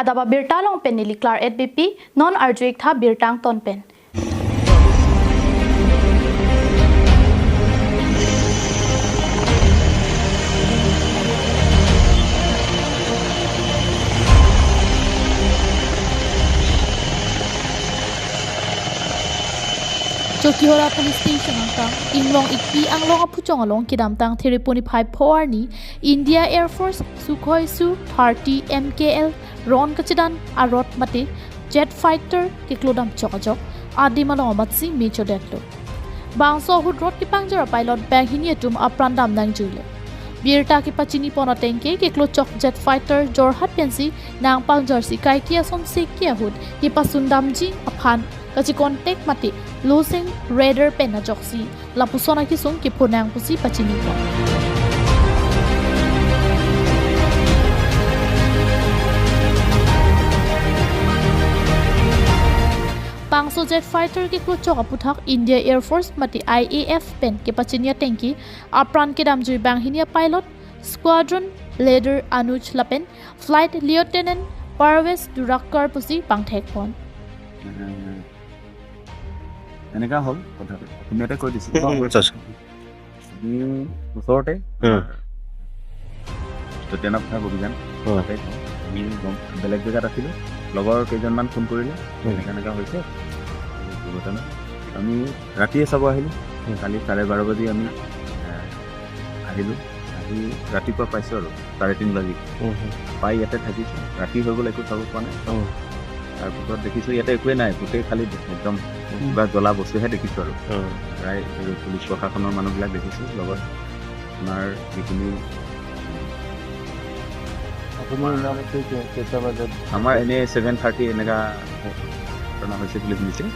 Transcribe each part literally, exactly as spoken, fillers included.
Daba birta along pen neli Claret Beypi, non arju-ik tha birta angton pen. Chokihola Police Station angkang, Inglong Ikpi Anglong aphuchong along kedamtang Thereponi phai pho arni, India Air Force Sukhoi Su thirty M K L ron kachedan arot mate jet fighter keklodam chok ajok, adim along amatsi me chodetlo. Bangso ahut rot kepangjor a-pilot banghini atum apran dam nangjuilo. Birta kepachini pon ateng ke keklochok jet fighter Jorhat pensi nangpangjorsi kaike ason seke ahut kepasundamji aphan kachi-contact mate losing radar pen ajoksi lapuson akesung kephonang pusi pachini pon. Bangso jet fighter keklochok aputhak India Air Force mate I A F pen kepachini ateng ke apran kedamjui banghini a-pilot Squadron Leader Anuj lapen Flight Lieutenant Parvez Durakar pusi pangthek pon. এনেকা হ'ল কথাটো, অসমীয়াতে কৈ দিছোঁ। উম, আচ্ছা, আচ্ছা। আমি ওচৰতে উম। টেন অফ ফাইভ অভিযান উম। তাতে আমি গম- বেলেগ জেগাত আছিলোঁ, লগৰ কেইজনমান ফোন কৰিলে, উম। এনেকা এনেকা হৈছে দুৰ্ঘটনা। আমি ৰাতিয়ে চাব আহিলোঁ, উম। কালি চাৰে বাৰ বাজি আমি এ, আহিলোঁ, আহি ৰাতিপুৱা পাইছোঁ আৰু চাৰে তিনি বাজি উম, উম, পাই ইয়াতে থাকিছোঁ। ৰাতি হৈ গ'ল, একো চাব পোৱা নাই। উম। তাৰপিছত দেখিছোঁ ইয়াতে একোৱে নাই, গোটেই খালি একদম কিবা জ্বলা বস্তুহে দেখিছোঁ আৰু উম। প্ৰায় এই পুলিচ প্ৰশাসনৰ মানুহবিলাক দেখিছোঁ, লগত আমাৰ যিখিনি আপুনি ইমান আছে কে- কেইটা বজাত? আমাৰ এনেই ছেভেন থাৰ্টি এনেকা ঘটনা হৈছে বুলি শুনিছোঁ।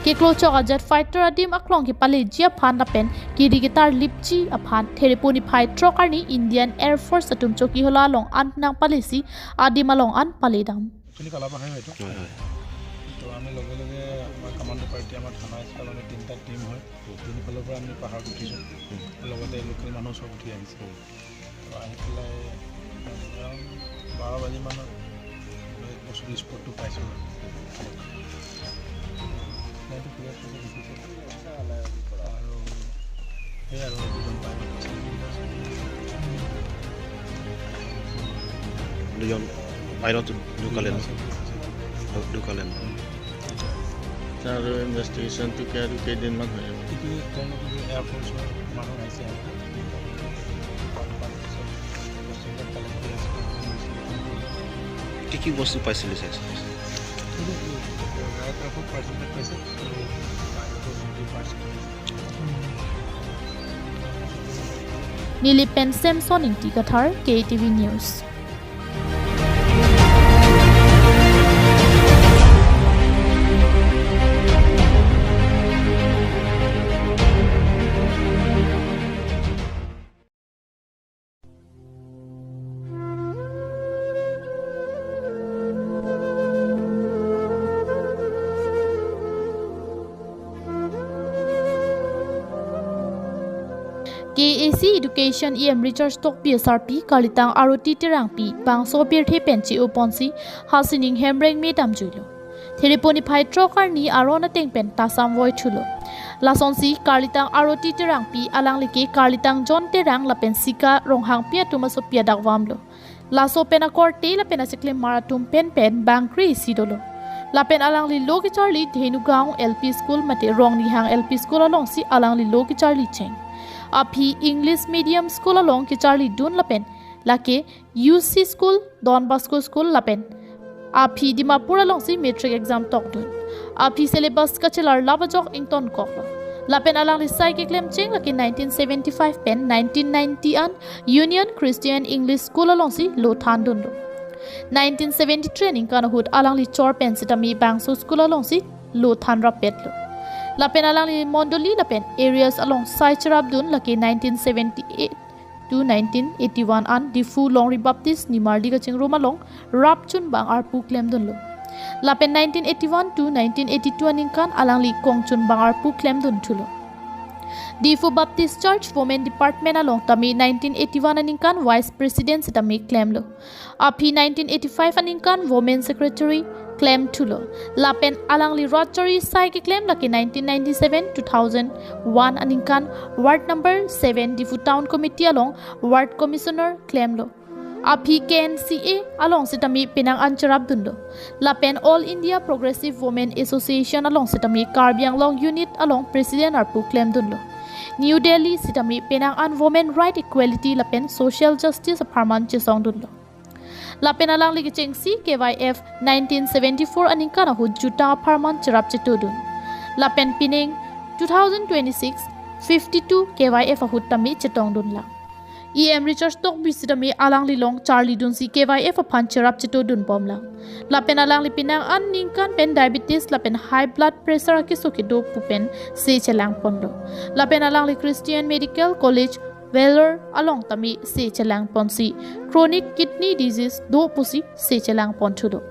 Keklochok a-jet fighter adim aklong kepaleji aphan lapen kiri ketarlipji aphan Thereponi phai throk arni Indian Air Force atum Chokihola along an nangpalesi adim along an paledam. Actually কালাপাহাৰে এইটো। হয়, হয়। তো আমি লগে লগে আমাৰ কমাণ্ডো পাৰ্টি আমাৰ থানা স্কুল আমি তিনিটা টিম হয়, তিনিফালৰ পৰা আমি পাহাৰত উঠিছোঁ। লগতে লোকেল মানুহ চব উঠি আহিছে। তো আহি পেলাই এৰাউণ্ড বাৰ বাজি মানত বস্তুটো স্পটটো পাইছোঁ। নাইনটি টু ইয়াত দেখিছোঁ। আৰু সেই আৰু দুজন পাইলট আছিলে। দুজন পাইলট ঢুকালে ন? ঢু- ঢুকালে ন? তাৰ ইনভেষ্টিগেশ্যনটো কি আৰু কেইদিনমান হয়? এইটো তেওঁলোকে এয়াৰফৰ্চৰ মানুহ আহিছে। বস্তুবিলাক কালেক্ট কৰি আছে। কি কি বস্তু পাইছিলে চাইছে? কিন্তু এয়াৰক্ৰাফ্টত পাৰ্চেণ্টেজ পাইছে আৰু পাইলটৰ যোনটো percentage. Nilip pen Samson Ingti Kathar, K T V News. K A C Education E M Richard Tokbi asarpi Karlitang Aroti Terangpi bangso pirthe pen che-oponsi hasining hemreng me damjuilo. Thereponi phai throk arni aron ateng pen tasam voithulo. Lasonsi Karlitang Aroti Terangpi alangli ke Karlitang John Terang lapen Sika Ronghangpi atum asopi adakvamlo. Laso pen akorte lapen achiklemmar atum pen pen bangkre isi dolo. Lapen alangli lo kecharli Dhenu Gaon L P School mate Rongnihang L P School alongsi alangli lo kecharli cheng. Aphi English Medium School along kecharli dun lapen lake U C School, Don Bosco School lapen aphi Dimapur alongsi matric exam tokdun. Aphi syllabus kachelar lap ajok ingtonkoklo. Lapen alangli sai keklem cheng lake nineteen seventy-five pen nineteen ninety an Union Christian English School alongsi lo thandunlo. Nineteen seventy-three aningkan ahut alangli chor pen sitame bangso school alongsi lo thanrap petlo. Lapen alangli mondoli lapen areas along sai cherapdun lake nineteen seventy-eight to nineteen eighty-one an Diphu Longri Baptist Nimarli kachingrum along rapchunbang arpu klemdunlo. Lapen nineteen eighty-one to nineteen eighty-two aningkan alangli kongchunbang arpu klemdunthulo. Diphu Baptist Church Women Department along tame nineteen eighty-one aningkan Vice President sitame klemlo. Aphi nineteen eighty-five aningkan Women Secretary klemthulo. Lapen alangli rat chari sai keklem lake nineteen ninety-seven two thousand one aningkan Ward number seven Diphu Town Committee along Ward Commissioner klemlo. Aphi K N C A along sitame penang an cherapdunlo. Lapen All India Progressive Women Association along sitame Karbi Anglong Unit along President arpu klemdunlo. New Delhi sitame penang an women right, equality lapen social justice apharman chesongdunlo. Lapen alangli kechengsi K Y F nineteen seventy-four aningkan ahut jutang apharman cherap chetodun. Lapen pining two thousand twenty-six fifty-two K Y F ahut tame chetongdunlang. E M Richard Tokbi sitame alanglilong charlidunsi K Y F aphan cherap chetodunbomlang. Lapen alangli penang an ningkan pen diabetes lapen high blood pressure akeso kedo pu pen se chelangponlo. Lapen alangli Christian Medical College Vellore along tame se chelangponsi chronic kidney disease do pusi se chelangponthulo.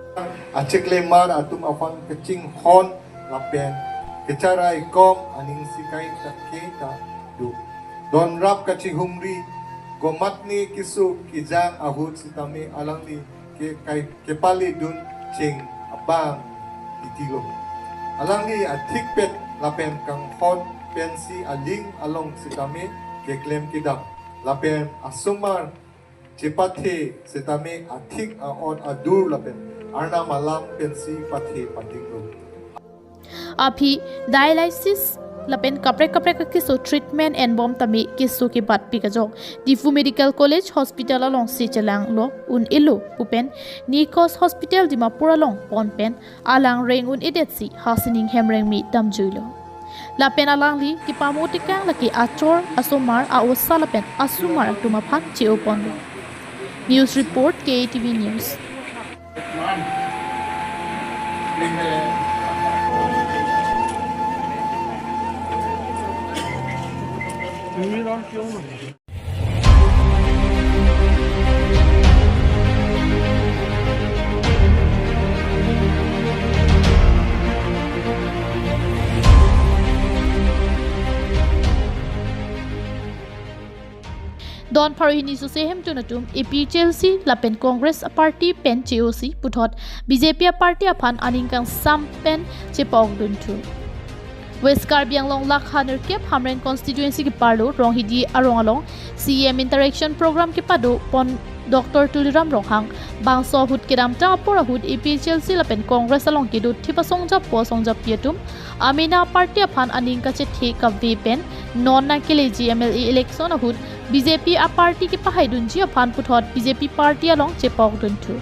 Achiklemar atum aphan kachinghon lapen kacharaikom aning si kaita kaita do. Donrap kachihumri, komatne keso kejang ahut sitame alangli ke kai kepalidun cheng abang titilo. Alangli athikpet lapen kanghon pensi aling along sitame keklem kedam. Lapen asomar chepathe sitame athik a-ot adur lapen Arnam alam pensi pathe padinglo. Aphi dialysis lapen kaprek kaprek akeso treatment enbom tame keso kebatpik ajok Diphu Medical College Hospital along se chelanglo un-elo pu pen Nikos Hospital Dimapur along ponpen alang reng un-edetsi Hasining Hemrengmi damjuilo. Lapen alangli kepamo tekang lake achor, asomar, a-osa lapen asomar atum aphan che-oponlo. News report, K A T V News. Don pharo hini sose hemtun atum A P H L C lapen Congress a-party pen che-osi puthot B J P a-party aphan aning kangsam pen chepa-okdunthu. West Karbi Anglong lakha nerkep Hamren constituency keparlo Ronghidi arong along C E M interaction program kepadopon Doctor Tuliram Ronghang bangso ahut kedamtang apor ahut A P H L C lapen Congress along kedo thip asong japo asong japi atum amena party aphan aning kachethe kave pen non nangkeleji M L A election ahut B J P a-party kepahaidunji aphan puthot B J P party along chepa-okdunthu.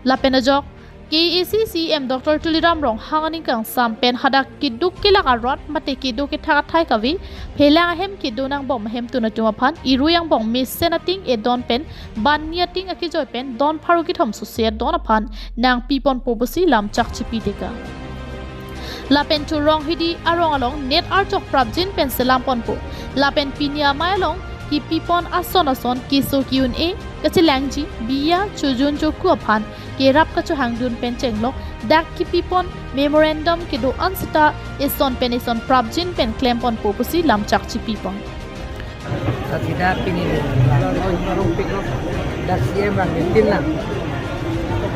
Lapen ajok K A A C C E M Doctor Tuliram Ronghang aning kangsam pen hadak keduk kelak arat mate kedo kethak athai kave phelang ahem kedo nangbom ahemtun atum aphan irui angbong mesen ating edon pen banni ating akejoi pen don pharo kethom sose adon aphan nangpiponpo pusi lamchak chipi tekang. Lapen thu Ronghidi arong along net archok prapjin pen selamponpo. Lapen pini amei along kepipon ason ason keso ke-un-e, kachelangji, biya, chojun choku aphan kerap kachohangdun pen chenglok dak kepipon memorandum kedo-an seta eson pen eson prapjin pen klemponpo pusi lamchak chipipon. Lasi dak pini dak C E M abang meeting lang.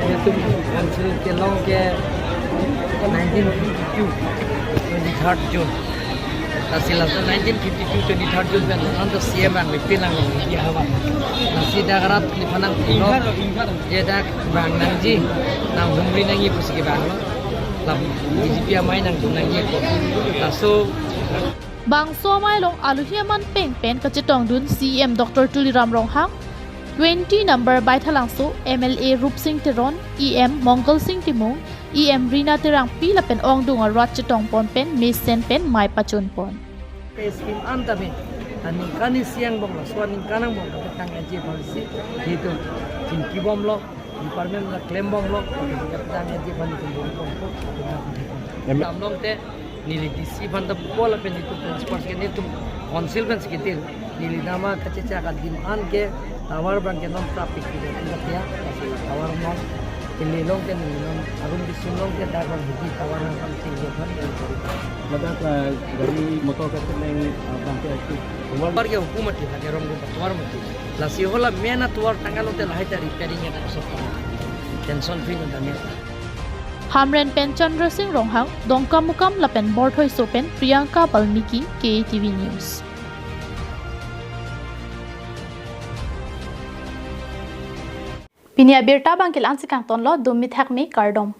Netum council kelong ke nineteen fifty-two, twenty-third June. Lasi laso nineteen fifty-two, twenty-third June pen lason to C E M abang meeting lang di Hawa. Lasi dak rat lipanang pino, je dak bang nangji, nanghumri nangji pusi kebanglo. La B J P amei nangdun nangji ko. Laso bangso amei along alohi aman peng pen kachetongdun C E M Doctor Tuliram Ronghang, twenty number Baithalangso M L A Rupsing Teron, E M Mongal Sing Timung, E M Rina Terangpi lapen ongdung arat chetongpon pen mesen pen mei pachunpon. Pe scheme an tame aningkan isi angbong laso aningkan angbong kapetang aje policy itu chingkibomlo, department la klembomlo, kapetang aje policy bom bom ko. Em- Damlong te Neli D C aphan ta pupo lapen itum principal ke, nelitum council pen si ketir. Neli nama kachechak adim an ke tower abang ke non traffic ke tum katia, tower non. Neli along ke, neli non arum bisum along ke dak abang hugi tower nangpangting ke aphan. Ladak, ah, gari motor kacheleng, ah, abang ke active. Tower ke hukum mati, lake rong tower mati. Lasi hala main atower tanglo te lahai ta repairing ya sok. Tension free na damya. Hamren pen Chandra Singh Ronghang, Dongkamukam lapen Borthoiso pen Priyanka Balmiki, K A T V News. Pini abirta abang ke la-an si kangtonlo, dumi thakmi, kardom.